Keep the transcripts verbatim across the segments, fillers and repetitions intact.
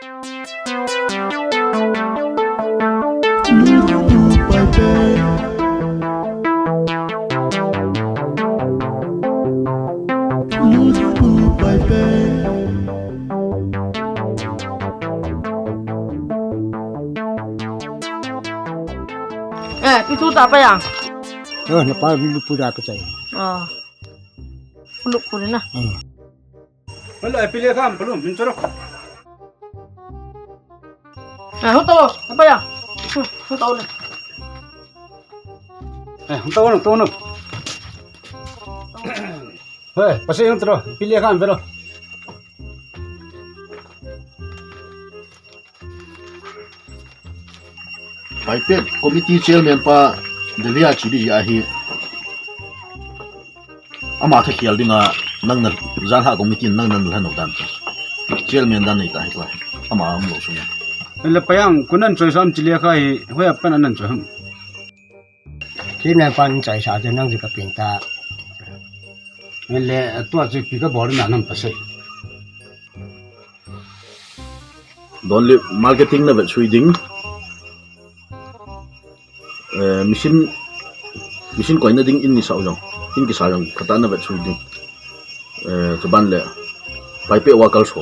Eh, pi tu ta pa ya. Oh, na pa lu pu da ka chai. Ah. Lu pu na. Hmm. Hello, eh, pi le kham, pu lu, min choro. Eh, hung tao, apa ya? Hmm, hung tao na. Eh, hung tao na, tao na. Hei, pasal hung tao, pi le kham, pero. Paipet committee chairman pa Delhi a che ding ahi. Ama thakhel dinga nang na janhi committee nang na lhanu dan. Chairman dan nei ta hi ko. Ama um lo sung. Le payang kunan choi sam chile kha hi hoya pan anan choi ham. Chairman pan choi sa je nang ji ka pin ta. Le tua ji pi ka bol na nam pa se. Don le marketing na vet sui ding. Eh, machine, machine koina ding in ni sa jong, in kisa jong, kata na vet sui ding. Eh, chuban le, Paipet wa kal so.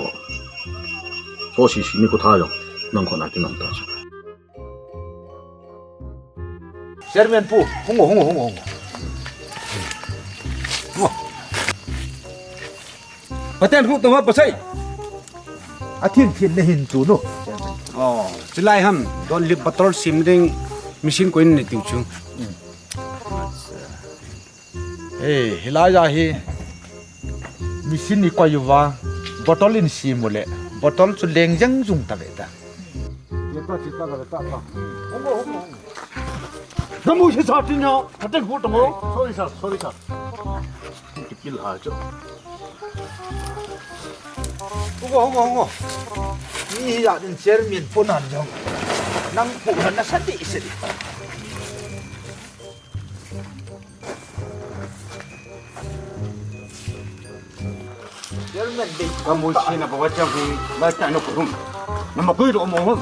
So si si ni ko tha jong, nang ko na ki nam ta. Chairman pu, hung o, hung o, hung o, hung o. Hung o. Paten hu tong ha pasai. Athin thin le hin tu no. Oh, chilai ham, don lip bottle sim ding machine ko in ni tiu chu. Eh, hilai ja hi machine ni koi uva bottle in sim u le. Bottle chu leng jang jung ta ve ta. Ye ta chi ta ve ta ta. Hung o, hung o, hung o. Namu si sa tin yo, paten hu tong o. Sorry sir, sorry sir. Kipil ha chu. Hung o, hung o, hung o. Mi hi ya din chairman pu nan jong. Nang pu nan na sa di se di. Chairman di. Kamu si na bawa chang hi, ba ta no kurum. Na ma kui do mo.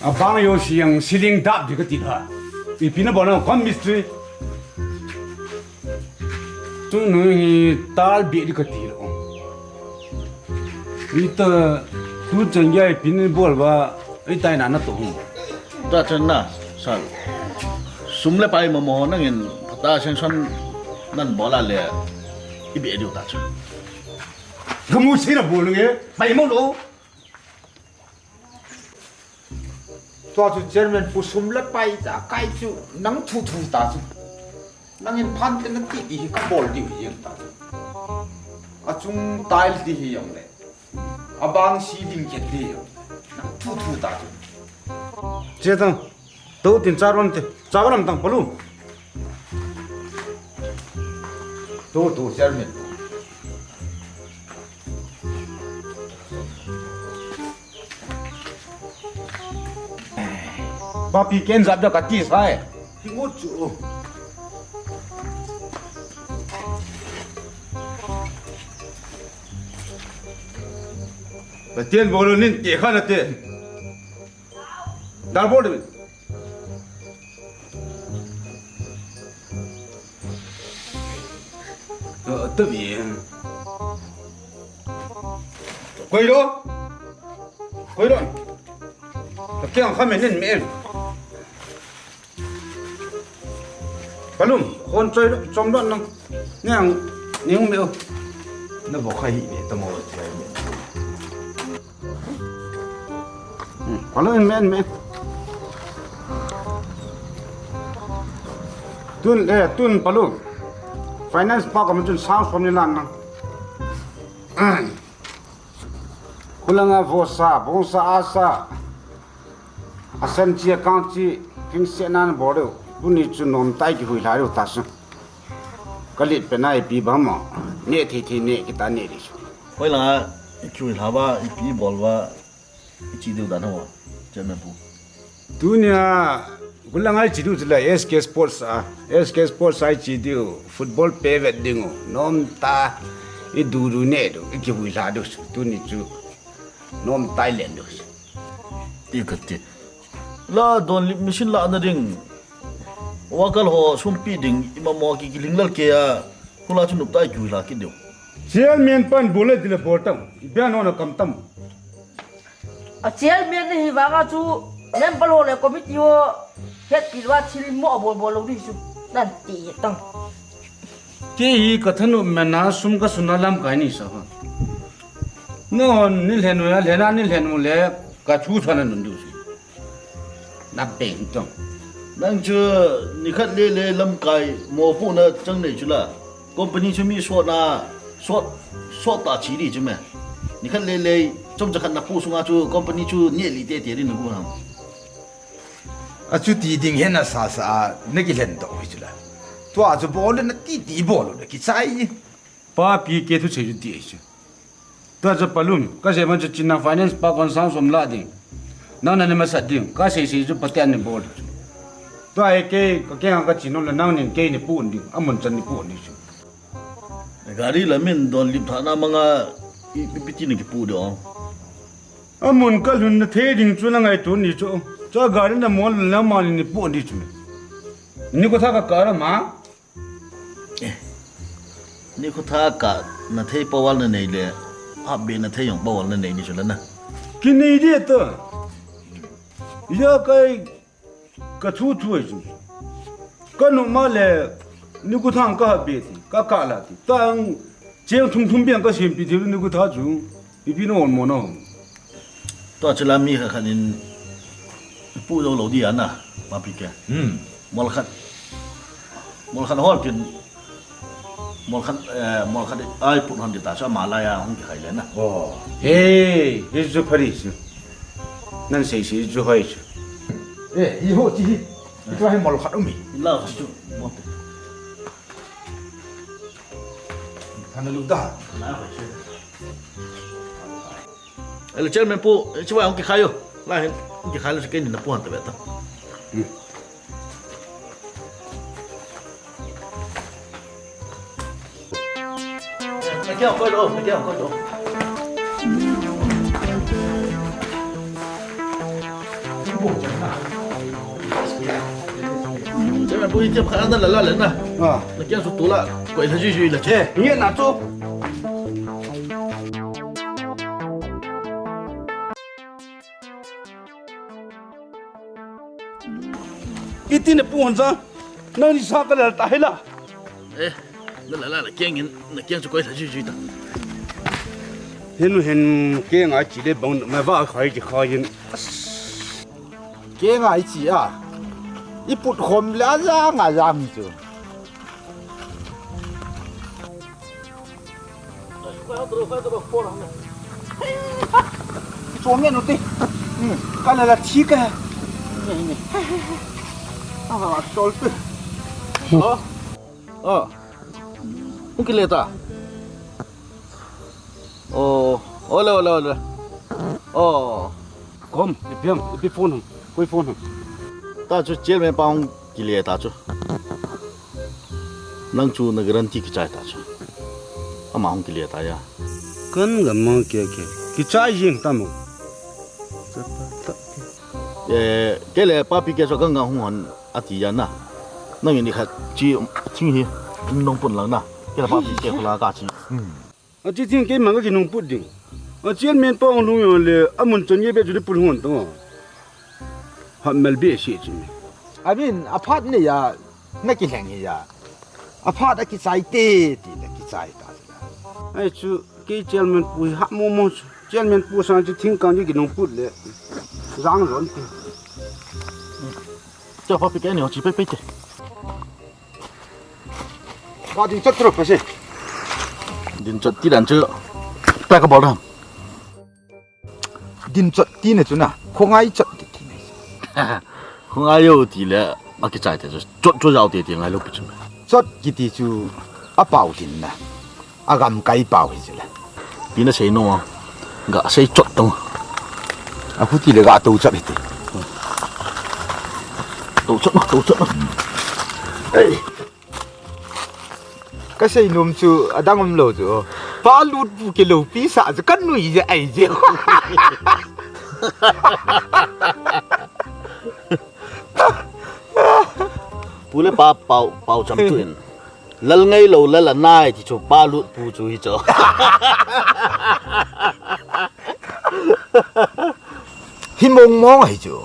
Abang yo siang siling dap di ka ti da. Ipi na bona kon mistri. Tu nu hi tal bi di ka ti lo. Ita tu chang ya ipi ni bol ba itai na na to. Ta chan na sal. Sum le pai mo mo nangin ta sen son nan bola le ibi edu ta chan. Kamu si na bol nge pai mo lo. Tua chu chairman pu sum le pai ta kai chu nang thu thu ta chu. Nangin phan te na ti di hi ka bol di hi ta chu. A chung tile di hi yong le. A bang ceiling khet di hi yong. Nang thu thu ta chu. Che tang. To tin char wan te. Char wan tang palu. To to chairman. Ba pi ken jap da ka ti sai. Hi ngut chu. Ba tien bol nin te kha na te. Dal bol de. Ơ, tơ vi. Koi lo. Koi lo. Ka kiang kha me nin me. Balum, khon choi lo, chom lo nang. Niang, niang me o. Na bo kha hi me ta mo lo ti ai me. Hmm, palu in men me. Tun, eh, tun palu. Finance pa ko mun tun sang som ni lan na. Khulanga vosa, bongsa asa. Asan chi akang chi, hing se nan bol deu. Tuni chu nom tai kihui lha deu ta su. Ka lit pe na ipi ba mo. Ne thei thei ne kita ne di su. Hoilanga, i kihui lha ba, ipi bol ba, i chi diu dan ho, Chairman pu. Tunia, gulang ai chi diu chila S K Sports a, S K Sports ai chi diu, football pe vet dingu, nom ta, I du du ne du, i kihui la du, tuni chu nom tai len du. Ti ka ti. La don lip machine la na ding. Wakal ho sumpi ding, ima mo ki kiling lal ke a. Hula chu nup tai kihui la ki diu. Chairman pan bol le dile bol tam. I bia no na kam tam. A chairman ni hi vanga chu member ho le committee ho hetpi lou a thil mo bol bol lou di chu nan ti tang. Kei hi ka thanu mena sum ka suna lamkai ni sa ha. Nahon ni lhenu ya lhena ni lhenu le ka thu thana nun du chu. Na beng tong. Nang chu nikhat le le lamkai mo pu na chang nei chu la. Company chu mi sot na, sot, sot ta chi di chu me. Nikhat le le, chomcha khat na pu sunga chu company chu neh li tete di na gu ham. A chu ti ding hen a sa sa a, na ki lhen to hi chu la. Tua chu bol na ti ti bol na ki chai. Pa pi ke thu che chu ti ai chu. Tua chu palum, ka se man chu China finance pa kon sang som la ding. Nang na ni masat ding, ka sei sei chu paten ni bol. Tua e ke, ka ke ka chi nom la nang nin ke ni pu ding, amun chan ni pu ni chu. Gari la min don lip thana manga i, i piti ni ki pu de ong. Amun ka lhun na the ding chu na ngai tu ni chu. Chu gari na mon la ma ni pu ni chu. Ni ko tha ka ka ra ma. Eh, ni ko tha ka na thei pawal na nei le, a be na thei yong pawal na nei ni chu la na. Ki nei de to. Ya kai ka thu thu ai chu. Ka nu ma le ni ko thang ka ha be ti, ka ka la ti. Tang cheng thum thum biang ka sim pi ti ni ko tha chu. Ipi na on mo na hon. Tua chu la mi kha khan in pu lo lo di ana, ma pi ke. Hmm. Mol khat. Mol khat hol kin. Mol khat, eh, mol khat ai pu hon di ta sa ma la ya hong ki khai le na. Oh. Hey, this is very easy. Nan sei sei chu hoi chu. Eh, i ho chi hi. I tua hi mol khat umi. I la chu. Mo te. Thana lu da. Na ho chu. Ele chairman pu, chibai hong kikhai yo. Lai hin, hong kikhai lo chu keini na pu han ta ve ta. Na kya koi lo, na kya koi lo. Chairman pu, i tiap kha na la la le na. Ah. Na kya su tu la, koi la jui jui la che. Nge na tu. Iti na pu hon sa, nang ni sa ka la ta hela. Eh, na la la la keng in, na keng chu koi la jui jui ta. Hin hin keng a chi le bang ma va khai ji khai in. Keng a i chi a. I put khom le a ja nga ja mi chu. Chom nge nu ti. Hmm, ka la la thi ka. Ni, ni. Ah, sol tu. Oh. Oh. Hung kile ta. Oh. Ole, ole, ole. Oh. Kom, ipi ham, ipi phone ham. Koi phone ham. Ta chu chairman pa hung kile ta chu. Nang chu na guarantee kichai ta chu. Ama hung kile ta ya. Kan ga mang ke ke. Kichai jing ta mo. Eh, kei le papi ke chu kan ga hung hon ati ya na. Nang ni khat chi thing hi nong pun lang na. Kei le papi ke khula ka chi. Hmm. A chi thing keima ka kinung put ding. A chairman pa hung lung yo le, a mun chan ye be chu le pul hon to. Ha mel be se chi. A min, a phat ne ya, na ki leng hi ya. A phat a kichai te, ti na kichai ta. Ai chu, kei chairman pu ha mo mo chu. Chairman pu sang chi thing kang ye kinung put le. Jang ron ti. Cha pa pi ke ni ho chi pe pe te. Ka ding chat tro pa se. Ding chat ti dan chu. Pa ka bol ram. Ding chat ti ne chu na. Khongai chat ti ti ne. Khongai yo ti le. A kichai te chu. Chot chot jao te ti ngai lo pi chu. Chot kiti chu. A pau tin na. A gam kai pau hi chu le. Pi na sei no. Ga sei chot tong. A khu ti le ga to chat hi ti. To chot no, to chot no. Ei. Ka sei nom chu adang um lo chu. Pa Lutpu kiloupi sah chu kanui je ai je. Pu le pa pau, pau cham tu in. Lal ngai lou, lal anai ti chu Pa Lutpu chu hi chu. Hi mong mong ahi chu.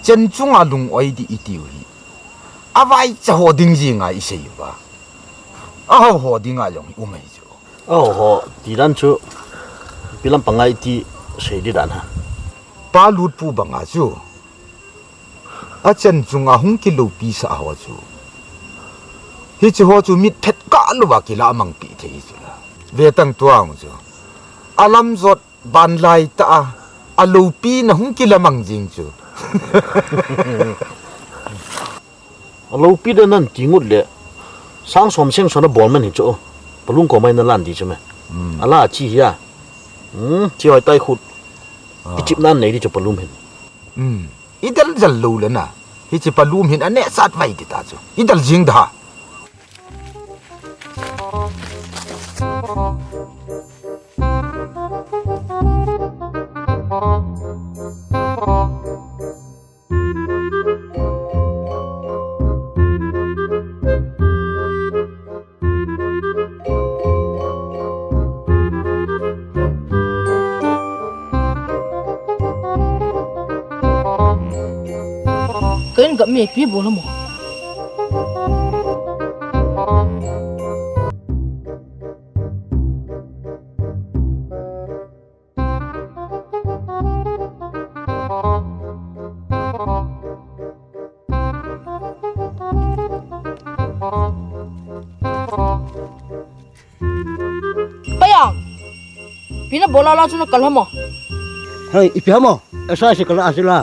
Chen chunga lung oi di i tiu hi. Avaicha ho ding jinga i sei uva. Aho ho dinga jong hi um ahi chu. Aho ho ti dan chu. Pi lampang ngai ti sei di dan ha. Pa Lutpu banga chu. Achen chunga hung kiloupi sah ho chu. Hiche ho chu mit phet kah louva kila mangpi thei chu la. Ve tang tuang chu. Alam jot ban lai ta a. Aloupi na hung kila mang jing chu. Aloupi dan nan ti ngut le. Sang som seng som na bol man hi chu. Palung komai na lan di chu me. Hmm. Ala chi hi a. Hmm, chi hoi tai khut. Ah. I chip nan nei di chu palum hin. Hmm. I dal jal lou le na. Hiche palum hin ane sat vai di ta chu. I dal jing da. Ken gam me pi bol mo. Payang. Pi na bol a la chu na kal hamo. Hei, ipi hamo. Esa se kal a se la.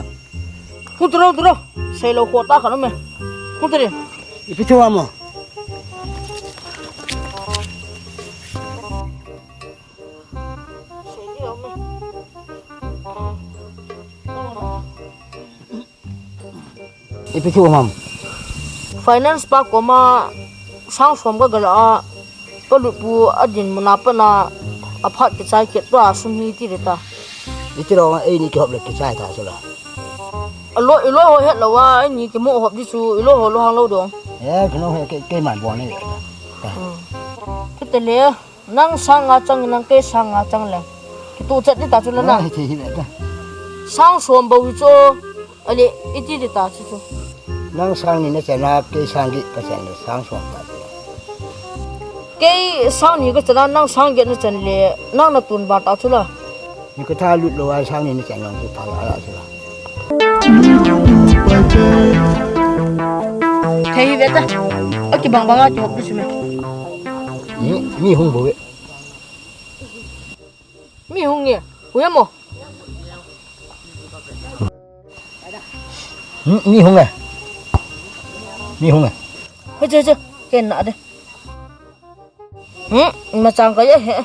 Hutro, hutro. Sei lou khota kal me. Hutro. Ipi thu hamo. Ipi thu ham. Finance pa koma sang som ka gala a, ka lutpu a dinmun a pat na a phat kichai kit tua sum hi ti ta. Iti lo ma eini kihop le kichai ta chu la. Alo, ilo ho het lo a, eini kimo hop di chu, ilo ho lo hang lo dong. Eh, kino he ke, ke man bon ni. Hmm. Kite le. Nang sang nga chang, nang kei sang nga chang le. Kitu chat ni ta chu la na. Ai, thei hi ve ta. Sang som bou hi chu. Ale, iti ti ta chu chu. Nang sang ni na chana, kei sang gi ka chan le, sang som ta chu. Kei sang ni ka chana, nang sang gi na chan le, nang na tun ba ta chu la. Ni ka tha lut lo a sang ni na chan nang chu pha la chu la. Thei hi ve ta. A kibang bang a chu hop di chu me. Mi, mi hung bou ve. Mi hung nge. Hui mo. Mi, mi hung nge. Mi hung nge. Hui chu chu. Ken na de. Hmm, ma chang ka ye he.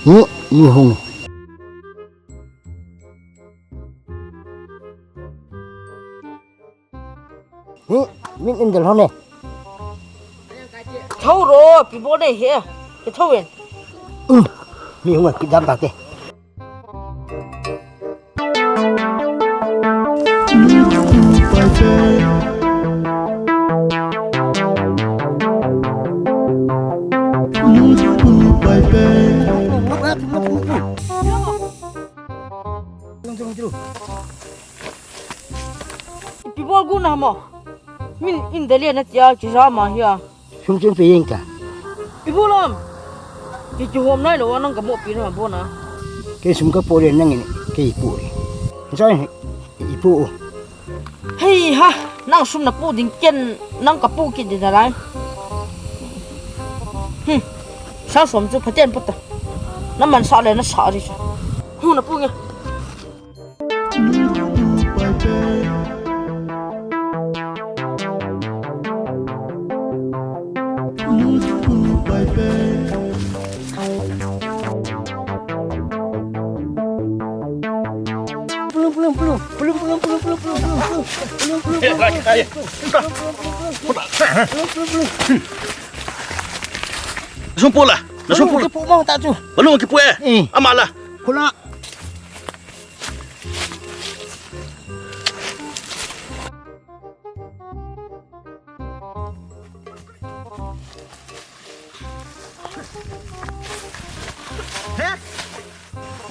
Ni, ni hung. Ni, min in dal hone. Thou ro, pi bo nei he. Ke thou en. Um, mi hung a ki dam ta te. Ipi bol gu na mo. Min in dal e na tia ki ja ma hia. Sum chun pe yeng ta. Ibu lam. Ki ki hom nai lo nang ka mo pi na bo na. Ke sum ka po le nang in ke ipu le. Sai ipu. Hei ha, nang sum na pu ding ken nang ka pu kit ding da lai. Hmm. Sa som chu phaten pata. Na man sa le na sa ri sa. Hu na pu nge. Sumpu la, na sumpu la. Balung kipu e. Ama la. Kula.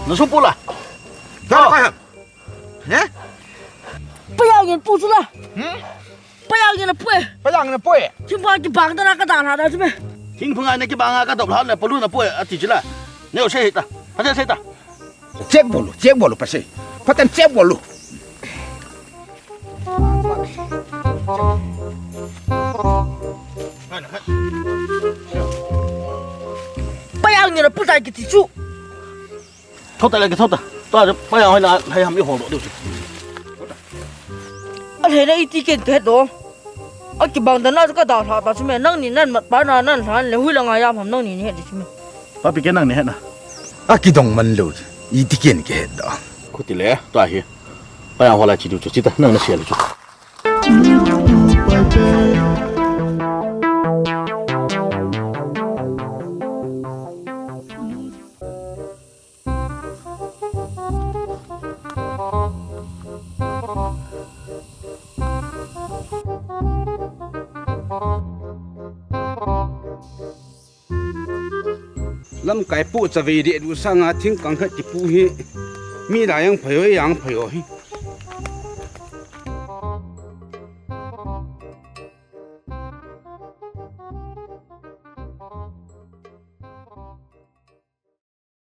Na sumpu la. He? Payang yen pu chu la. Hmm? Payang yen pu e. Payang yen pu e. Thingphung kibang da na ka da la da chu me. Thingphung a na kibang a ka dop la na palu na pu e ati chu la. Ne o se ta. Pha se ta. Check bolu, check bolu pase. Patan check bolu. Payang yen pu ta kiti chu. Thota le, thota. Ta, pa yang hoi la, hai ham i hol do. A le le iti ken ke do. A kibang da na ka da la ta chu me nang ni nan mat pa na nan han le hui la nga yam ham nang ni ni he di chu me. Pa pi ke nang ni he na. A kidong man lo. Iti ken ke do. Khuti le, ta hi. Pa yang hoi la chi du chu, chi ta, nang na sia le chu. Lamkai pu chavei de du sanga thing kang khat kipu hi. Mi la yang phai oi, yang phai oi.